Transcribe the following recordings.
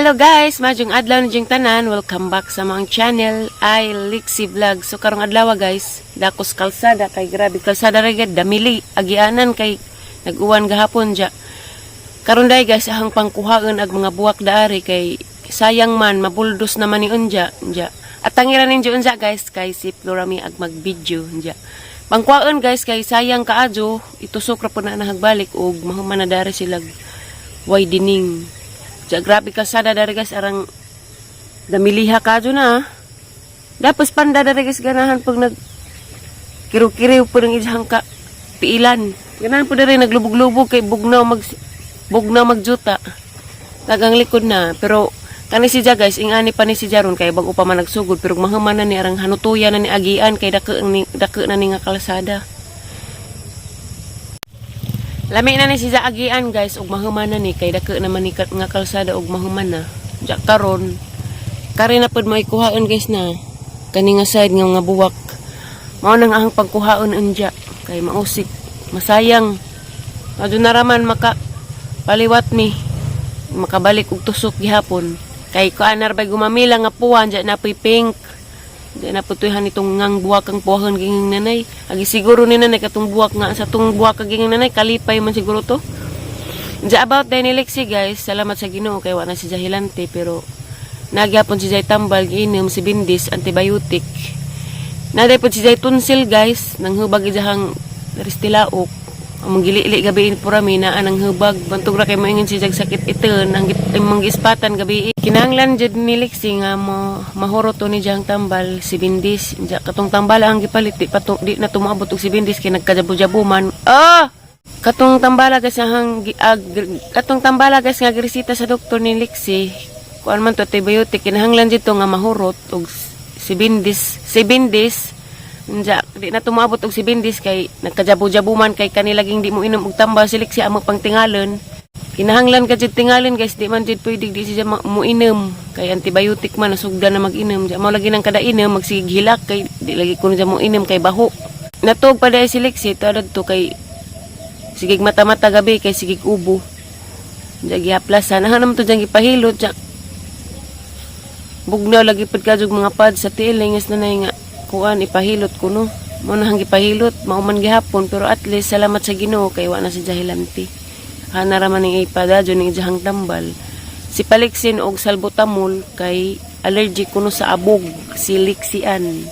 Hello guys, maayong adlaw ninyong tanan. Welcome back sa among channel, ay Lixie Vlog. So karong adlaw guys, dakos kalsada kay grabe kalsada ra gid damili agianan kay nag-uwan gahapon ja. Karon day guys, ahang pangkuhaan ag mga buwak daari kay sayang man mabuldos naman ni unja unja. At tangira ninyo unja guys kay si Florami ag mag-video unja. Pangkuhaan guys kay sayang kaadyo, itusok ra po na nahagbalik og mahuman na dari sila widening. Ja, grabe kalsada dari guys, arang damiliha kadyo na. Dapat panda dari guys ganahan pag nag kiriw-kiriw po ng isang ka piilan. Ganahan po dari naglubog-lubog kay bugnaw magjuta. Tagang likod na pero kani si guys ingani pa ni si Jaron kay bago pa man nagsugod pero mahuman na ni arang hanutuya na ni agian kay dako ni dako na ni nga kalsada. Lami na ni si agian guys ug mahuman na ni kay dako naman ni nga kalsada ug mahuman na. Ja karon kari na pud mo ikuhaon guys na kani nga side nga nga buwak. Mao nang ahang pagkuhaon unja kay mausik, masayang. Adto na raman maka paliwat ni makabalik og tusok gihapon. Kay kuan bay gumamila nga puwan ja na pink. Di na putuhan itong ngang buwak ang puwahon ginging nanay. Agi siguro ni nanay katong buwak nga sa tong buwak kaginging nanay kalipay man siguro to. Diya about day ni Lexi guys, salamat sa Ginoo kay wa na si Jahilante pero nagyapon si Jay tambal giinom si Bindis antibiotic. Naday po si Jay tonsil guys, nang hubag ijahang ristilaok. Among gili-ili gabi purami na anang hubag bantog ra kay moingon si Jag sakit iten ang imong giispatan gabi. Kinahanglan jud ni Lexi nga mo mahurot to ni Jang tambal si Bindis. Diya katong tambal ang gipalit di pa to, di na tumaabot og si Bindis kay nagkajabo-jabo man. Ah! Katong tambala guys ang katong tambala guys nga giresita sa doktor ni Lexi kuan man to, antibiotic, kinahanglan dito nga mahurot og si Bindis, si Bindis. Unja, di na tumaabot og si Bindis kay nagkajabo-jabo man kay kani laging di mo inom og tambal si Lexi among pangtingalon. Kinahanglan ka jud tingalon guys, di man jud pwede di siya mo inom kay antibiotic man, nasugdan na mag-inom. Di mo lagi nang kada inom magsigig hilak kay di lagi kuno siya mo inom kay baho. Natog pa dahil si Lexi to adto kay sigig mata-mata gabi kay sigig ubo. Diya gihaplasan. Aha naman to diyang gipahilot. Diya. Bugnaw lagi pud kadjog mga pads sa tiil. Ingas na nga kuan ipahilot ko no. Mo na hang gipahilot. Mauman gihapon. Pero at least salamat sa Ginoo kay wa na si Jahilanti. Hana raman ning ipadadyo ning ijahang tambal. Si Paliksin og salbutamol kay allergic kuno sa abog si Lixian.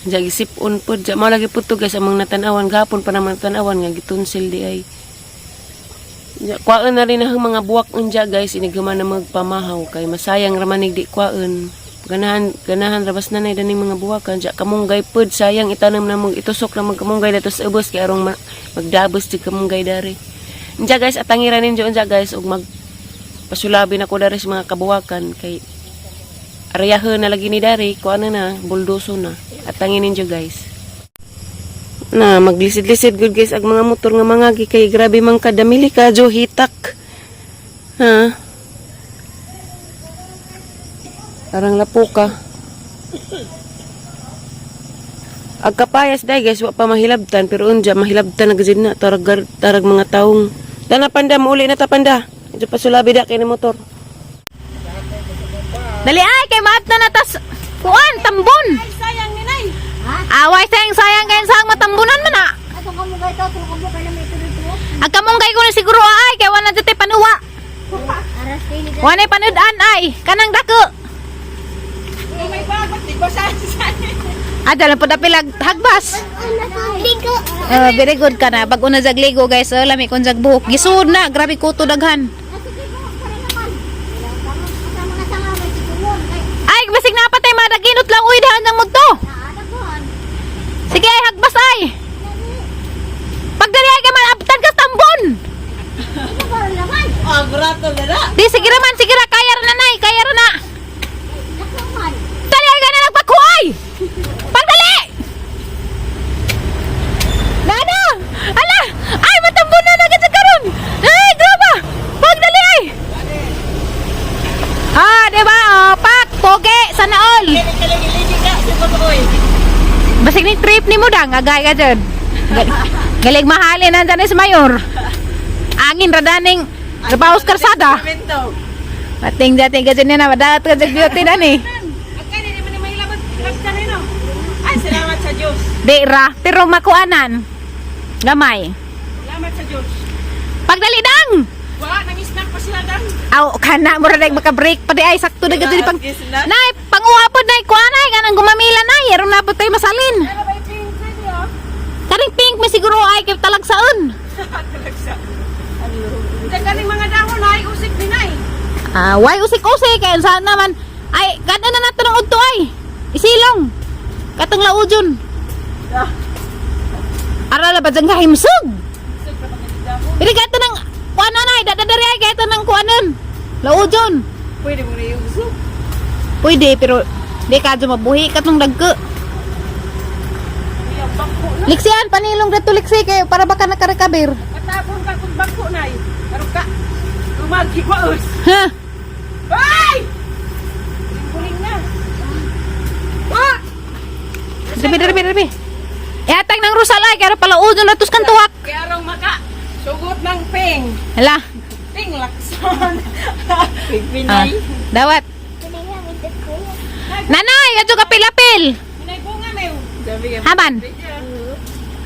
Diya gisip-on pod. Diya mao lagi pud to guys among natanawan gahapon pa naman natanawan nga gitunsil di ay. Diya, kuwaon na rin ang mga buwak unja guys inighuman na magpamahaw kay masayang ramanig di kuwaon. Ganahan ganahan rabas na daning mga buwakan diya kamunggay pod sayang itanom na mag itusok na magkamunggay dato sa ubos kay arong magdabos di kamunggay dari. Unja guys atangira ninyo unja guys ug mag pasulabi na ko dari sa mga kabuwakan kay aryahan na lagi ni dari kuan na buldoso na. Atangin ninyo guys. Na maglisid-lisid good guys ag mga motor nga mga kay grabe man kadamili ka jo hitak. Ha? Parang lapo ka. Ag kapayas day guys wa pa mahilabtan pero unja mahilabtan na gid na tarag tarag mga taong. Dana panda mauli na ta panda. Medyo pasulabi da kay ni motor. Dali ay kay maat na natas kuan tambon. Sayang ni nay. Away sayang sayang kay sang matambunan man na. Ato kamunggay to, atong kamunggay na may tuloy-tuloy. Ang kamunggay ko na siguro ay kay wala jud panuwa. Aras kay ni Wala panud-an ay kanang dako. May bagot di ba sa Ah, dala po dapilag hagbas. Ligo. Very good ka na. Bag una jag ligo guys, oh, lami kon jag buhok. Gisuod na, grabe kuto daghan. Kasama na sa nga may tikulon. Kay Ay, basig na patay madaginot lang uy dahan ng mugto. naadagon. Sige ay hagbas ay. Pagdali ay kay maabtan ka tambon. Ito ba naman? Ah, grato na na. Di sige ra man, sige ra kaya ra na nay, kaya ra na. Dako man. Dali ay ka na nagpagkuay! Pagdali! Nana! Ala! Ay, matambo na na sa karon! Ay, graba! Pagdali ay! Ah, di ba? Oh, pak, poge, sana all. Basig ni trip ni mo dang, agay ka dyan. Galing mahalin nandyan si Mayor. Angin radaning, rabaos karsada. Pating dati ka dyan na, madagat ka dyan beauty na ni. Agkay, di man ni mahilabot. Hilabtan no. Ay, salamat sa Diyos. Di ra, pero makuanan. Gamay. Salamat sa Diyos. Pagdali dang! Wa, nang-snack pa sila dang. Aw, kana mura na maka-break pa di ay sakto na gud pang Nay, panguha pod nay kuha nay kanang gumamila nay, aron na pod tayo masalin. Ano ba yung pink ready oh? Karing pink may siguro ay kay talagsaon. Talagsa. Diyan galing mga dahon ay, usik din ay. Ah, why usik-usik kay saan naman ay kada na nato ng udto ay. Isilong. Katong laujon. Ara la ba dyan kahimsog? Pero kato ng kuan na nay, dadadari ay kato ng kuanon. Laujon. Pwede mo na yung usok. Pwede pero di ka dyan mabuhi katong dagko. Iya, bangko na. Liksian panilong dato liksi kayo para baka nakarekaber. Patapon ka kung bangko na ay. Karoon ka. Lumagigwaos. Ha? Ay! Buling na. Ah! Darbi darbi darbi. Ihatag ng rusal ay kaya pala ujon na tus kantuwak. Kaya arong maka. Sugot ng ping. Hala. Ping lakson. Ping Ah, dawat. Nanay, adyo ka pilapil. Minay bunga mew. Haban.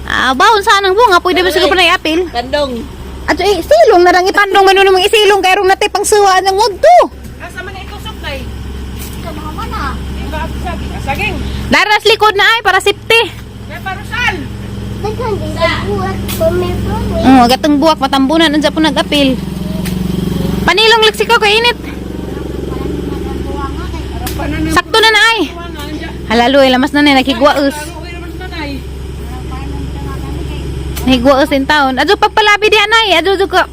Ah, baon saan ang bunga? Pwede ba siguro na iapil? Kandong. Adyo eh, silong na lang ipandong man nung isilong kay rong natay pangsuwa ng wagto. Asa man na itusok na eh. Ito mga mana. Di ba ako sabi? Saging. Daras likod na ay para safety. Kaya parusal. Daghan din buwak pumipro. Oh, gatong buwak matambunan anja po nag-apil. Panilong leksiko kay init. Sakto na na ay. Halalo ay lamas na na nakigwaos. Nahigwaos in taon. Adyo pagpalabi di anay, adyo adyo ka.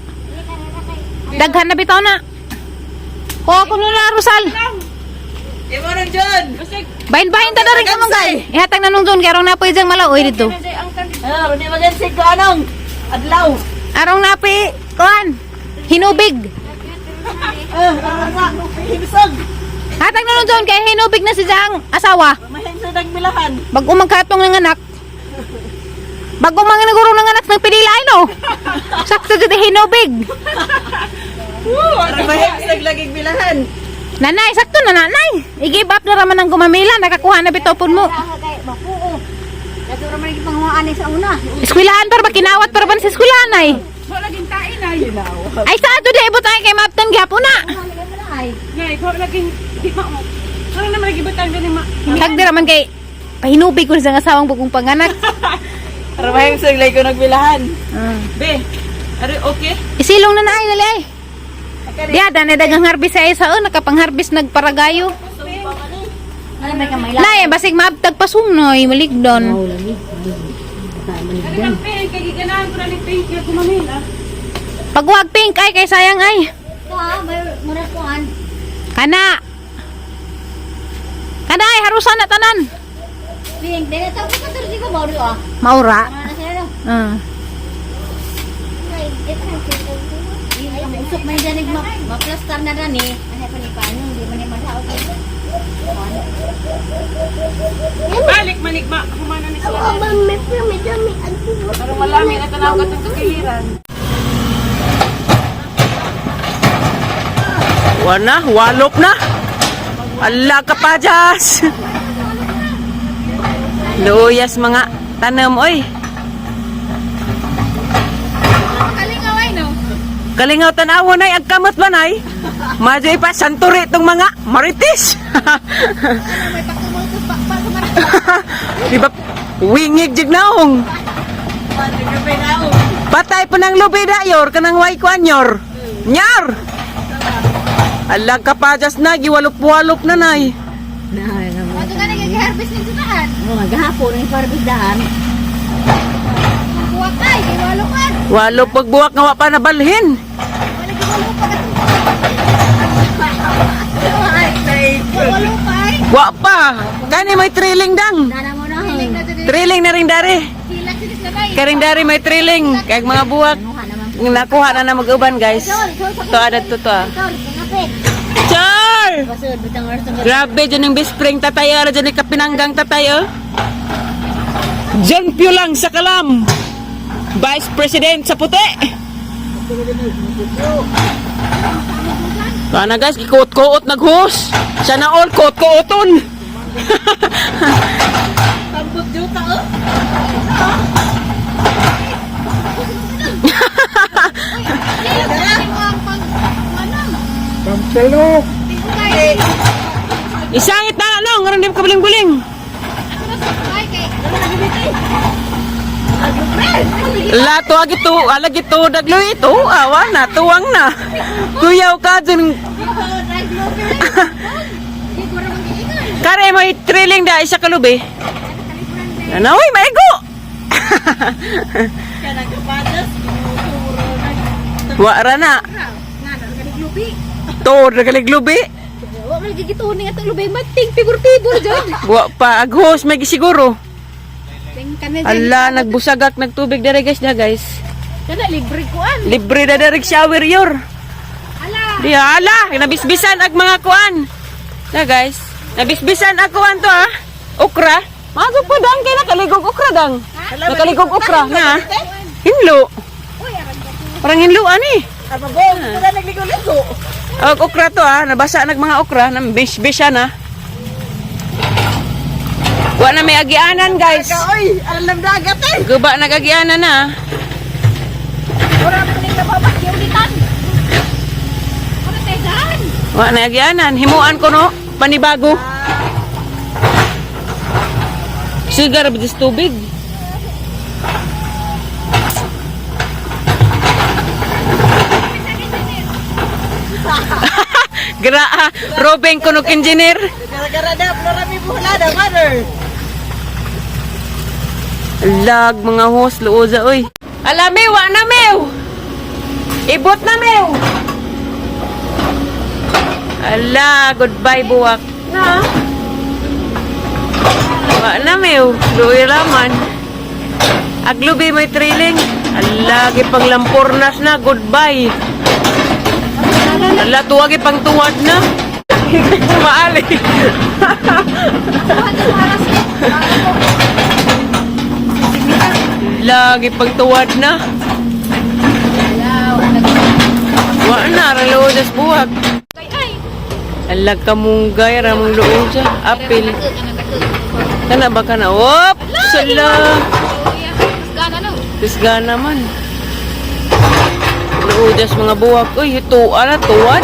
Daghan na bitaw na. Kuha ko na Rosal. Bahin-bahin ta na rin kamong gay. Ihatag na nung John kay arong napoy diyang malaoy dito. Adlaw. Arong napoy kuan. Hinubig. Himsog. Hatag na nung John kay hinubig na si Jang asawa. Mahimsog ang bilahan. Bago magkatong ng anak. Bago mga naguro ng anak ng pinila ay no. Sakto jud hinubig. Mahimsog laging bilahan. Nanay, sakto na nanay. I-give up na raman ang gumamila, nakakuha na bitopon mo. Kay mapuo. Kadto ra man gipanguhaan sa una. Eskwelahan para ba kinawat para ba sa eskwelahan ay? Wala laging tain ay. Ay sa ato di ibot ay kay maabtan gyapon na. Ay. Ngay, wala laging di ma mo. Wala naman lagi butang gani ma. Tagdi raman kay pahinubig ko sa asawang bugong panganak. Para mahimsog lagi ko nagbilahan. Be. Are okay? Isilong na naay dali ay. Diya dane dagang harvest ay sao nakapangharvest nagparagayo. Ano may kamay Nay, basig maabtag pasumnoy maligdon. Ari kang pink kay giganahan ko na ni pink nga gumamila. Pagwag pink ay kay sayang ay. Ito ah, may mura kuan. Kana. Kana ay harusan na tanan. Pink, dili ta ko kadto ko mo ah. Maura. Ano na sila no? Ay, usok man dyan ma maplastar na dani. Ano pa ni paano, hindi man ni madaot. Balik manig ma humana ni sila. Para malami na tanaw ka tong kakihiran. Wana, walop na. Ala ka pa, Jas. Luyas mga tanom, oy. Kalingaw ay no. Kalingaw tanaw nay ang kamot ba nay? Madyo pa santuri tong mga marites. May pakumultos pa pa Di ba? Wingig jig naong. Patay pa ng lubi dayor kanang way kuan yor. Nyar. Alag ka pa jas na giwalop-walop na nay. Ato ka nag-harvest ng sutaan. Oh, gahapon ang harvest daan. Buwak ay, giwalo ka. Walop pagbuwak nga wa pa nabalhin. Wala giwalo pa Giwalo pa ay. Wa pa. Kani may trailing dang. Dana mo na. Trailing na rin dari. Sila sinis na bay. Karing dari may trailing. Kag mga buwak. Nakuha na na mag-uban guys. To adat to to. ah. Tol, pangapit. Char! Basod, bitang oras ng Grabe dyan yung best friend tatay. Ara dyan yung kapinanggang tatay oh. John Pio lang sa kalam. Vice President sa puti. Kana guys, gikuot-kuot naghus. Sana all kuot-kuoton. Tambot juta oh. Isangit na ano, ngayon di ka buling-buling. La tuwa gitu, ala gitu daglo ito, awa na, tuwang na. Kuyaw ka dun. Kare may trailing da isa kalubi. Ano, uy, maigo. Kaya nagkapadas, tinuturo na. Wa ra na. To nagaliglubi. Wa man gigituon nga lubi mating figure-figure jud. Wa pa aghos may gisiguro. Ting kana Ala nagbusagak nagtubig dere guys da guys. Kana libre kuan. Libre na dere shower yor. Ala. Di ala, nabisbisan ag mga kuan. Na guys, nabisbisan ag kuan to ah. Okra. Mago po dang kay nakaligog okra dang. Nakaligog okra na. Hinlo. Parang hinlo ani. Armagong, ito na nagligo-ligo. Ag okra to ah, nabasa nag mga okra, nang bisbisa na. Wa na may agianan guys. Oy, alam dagat eh. Guba nagagianan na. Wala pa ning nababagyo ulitan. Ano tegan? Wa na agianan, himuan ko no, panibago. Sigar ba tubig? Gra, Robin kuno engineer. Gara-gara na, flora mi buhala na, mother. Lag mga host luoza oy. Ala mew, wa na mew. Ibot na mew. Ala, goodbye buwak. Na. Wa na mew, luoy raman. Aglubi may trailing. Ala, gipang lampornas na, goodbye. Ala, tuwag ipang tuwad na. Maali. Lagi pagtuwad na. Wa na, ralodas buwak. Alag kamunggay, ramong loob siya. Apil. Kana ba kana? Wop! Sala! Tisga naman. Loodas mga buwak. Uy, ito, ala, tuwad.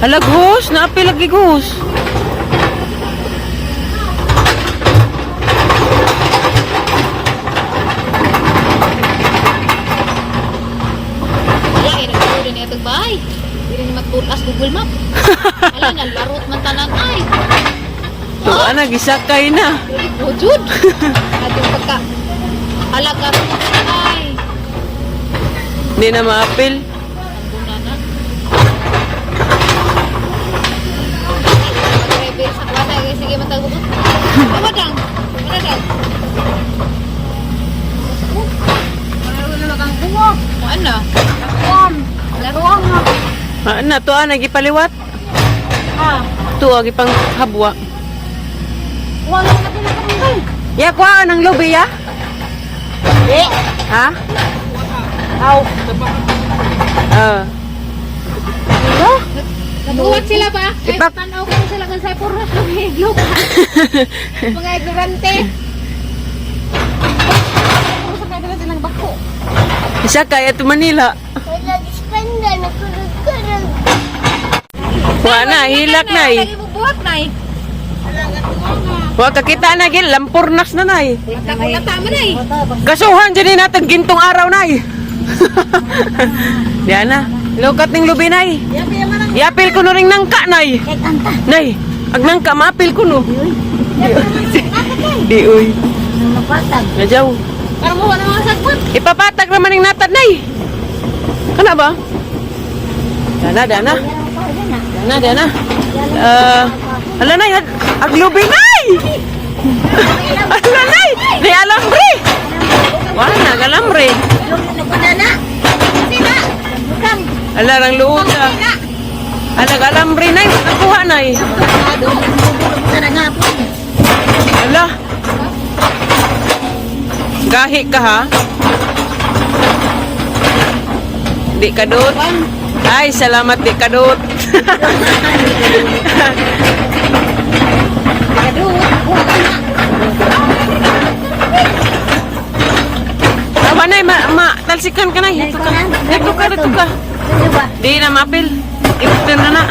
Alag hos, naapil lagi hos. Wala kay nagtulo ni atong bahay. Dili ni magtulas Google Map. Ala nga larot man tanan ay. Tuwa na, gisakay na. Dili ko jud. Atong pagka halaga ay. Hindi na maapil. Guna na. Mag-reverse sa wala kay sige matagubot. Wala dang. Wala dang. Wala kang buwak. Ano? Laruan. Laruan. Ah, na, tuwa na, gipaliwat. Ah. Tuwa, gipang habwa. Wala na tinatanggal. Ya, kuha ng lubi, ya? Eh, Ha? aw. Ah. Nabuhat sila ba? Kahit tanaw ko sila kung sa puros lumiglok. Mga ignorante. Puro sa kanila silang bako. Isa kaya to Manila. Wa na, hilak na eh. Lagi mo buhat na eh. Wa kakita na gil, lampurnas na nay. Nakulata mo na eh. Kasuhan dyan natin gintong araw nay. Diyan na. Lukat ning lubi nay. Yapil ko no ring nangka nay. Nay, ag nangka maapil ko no. Di uy. Nadyaw. Para mo wala mga sagbot. Ipapatag naman ning natad nay. Kana ba? Dana, dana. Dana, dana. Ah, ala nay, aglubi nay. Ala nay, di alambre. Wala na, galambre. Ala rang luod ah. Ala galambre nay, nakuha nay. Ala. Gahi ka ha. Di kadot. Ay, salamat di kadot. Awa nay, ma, ma, talsikan ka nay. Ito ka. Dito ka, dito ka. Di na mapil. Ito na na.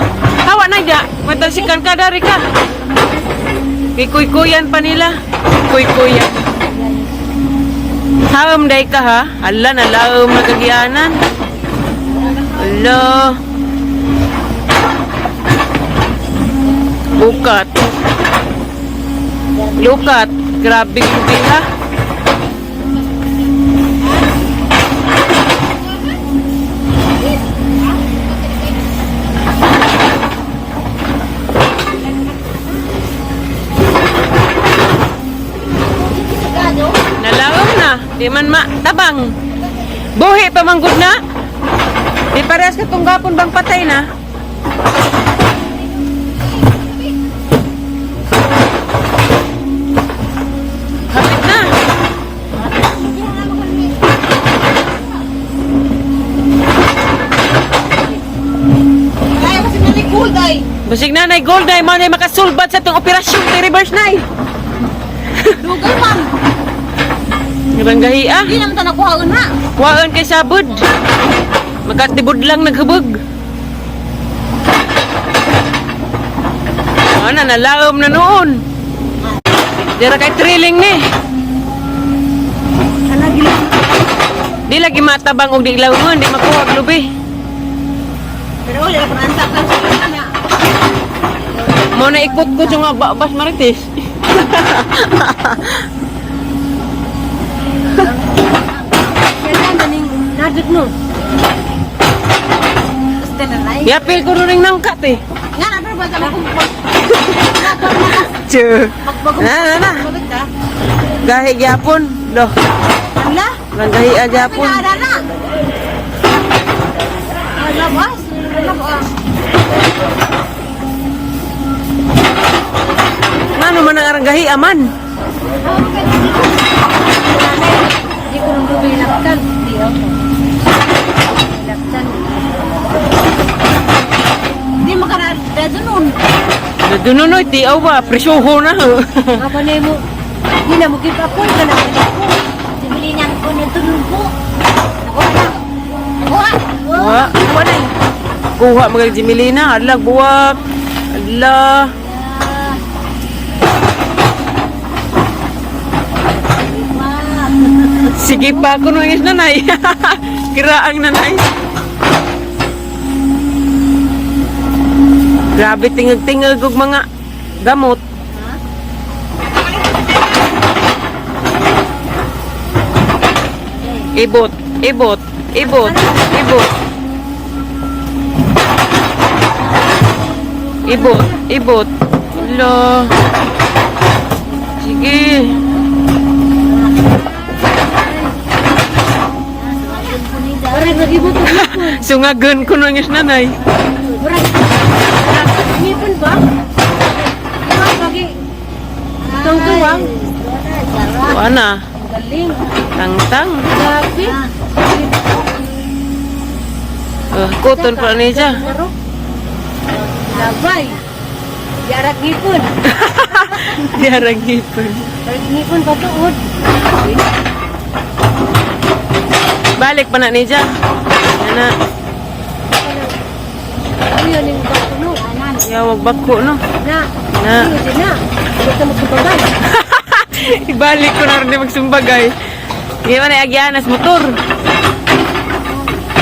Hawa na ja. Matalsikan ka, dari ka. Kikuy-kuyan pa nila. Kuy-kuyan. Haom day ka ha. Ala, nalaom na kagianan. Ala. Bukat. Lukat. Grabe lubi ha. Nalaom na. Di man ma tabang. Buhi pa manggod na. Di parehas ka tunggapon bang patay na. Hapit na. Ay, kasi may gold ay. Basig na nay gold ay mo na makasulbat sa itong operasyon kay reverse nay. Dugay man. Nabanggahi ah. Di naman ta nakuhaon ha. Kuhaan kay sabod. Makatibod lang naghubog. Ano, nalaom na noon. Dira kay thrilling ni. Di lagi matabang og di lawngon, di makuha og lubi. Pero wala ko antak lang sa kanya. Mo na ikot ko sa mga babas marites. Kaya na ning nadot no. Basta na nay. Yapil ko rin nangkat eh. Nga na pero baga ko Che. Na na na. mag ka. Gahi gyapon. Do. Ala, Nanggahi gyapon. pinara na. Ala bas. Ala ba? Ngano man ang aranggahi aman? Di ko nung lubi laktan. Di ako. Laktan. Di makara dedo nun. Dununoy tiaw ba presyoho na. Ako na mo. Di na mo give up ko ka na. Simili niyang ko nito po. Nakuha na. Nakuha. Wa, kuha na eh. Kuha mga Jimilina, ala buwak. Ala. Sige pa ako nung is nanay. Kiraang nanay. Grabe tingag-tingag og mga gamot. Ibot, ibot, ibot, ibot. Ibot, ibot. Lo. Sige. Murag nagibot og ngipon. Sungagon ko nung is nanay. Murag ngipon ba? Diba lagi? Tungtuwang. Wala. Galing. Tang-tang. Grabe. Kuton pa ni siya. Labay. Yarag ngipon. Diarang ngipon. Yarag ngipon pa tuod. Balik pa na ni siya. Ana, Ano yun yung bako no? yawag bako no. Na. Na. Ano yun na? Ano ka magsumbagay? Ibalik ko na rin magsumbagay. Di ba na agyanas motor?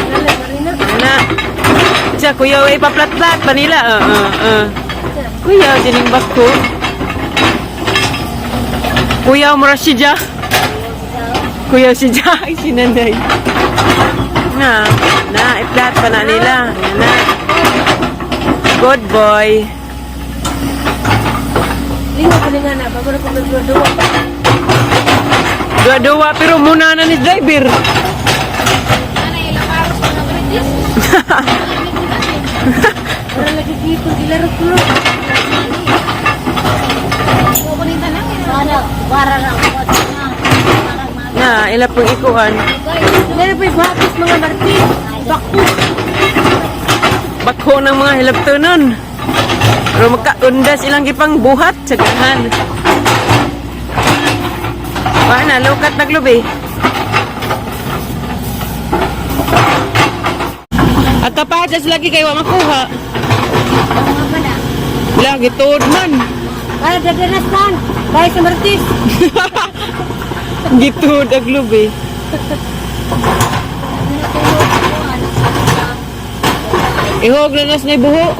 Lala, Marina. Ana. Siya, kuya, ay paplat-plat pa nila. Kuya, dining bako. Kuya, mura siya. Kuya si Ja, ay si nanay. Na, na, iplat pa na nila. Na. Good boy. Lingo ko nga na, bago na ko magduwa pa. Dua-dua, pero muna na ni driver. Ana ilang araw sa nagritis. Para lagi ngipon, gilaro ko. Na, ila pong ikuan. Meron pa yung buhapis mga martis. Bako. Bako ng mga hilabtonon. Pero magkaundas ilang gipang buhat sa ganahan. Wa na, lukat na glubi. At kapajas lagi kay wa makuha. Lagi tuod man. Para dadanas tan. Kaya sa Martis. Gituod ang lubi. Ihog na nas na buho.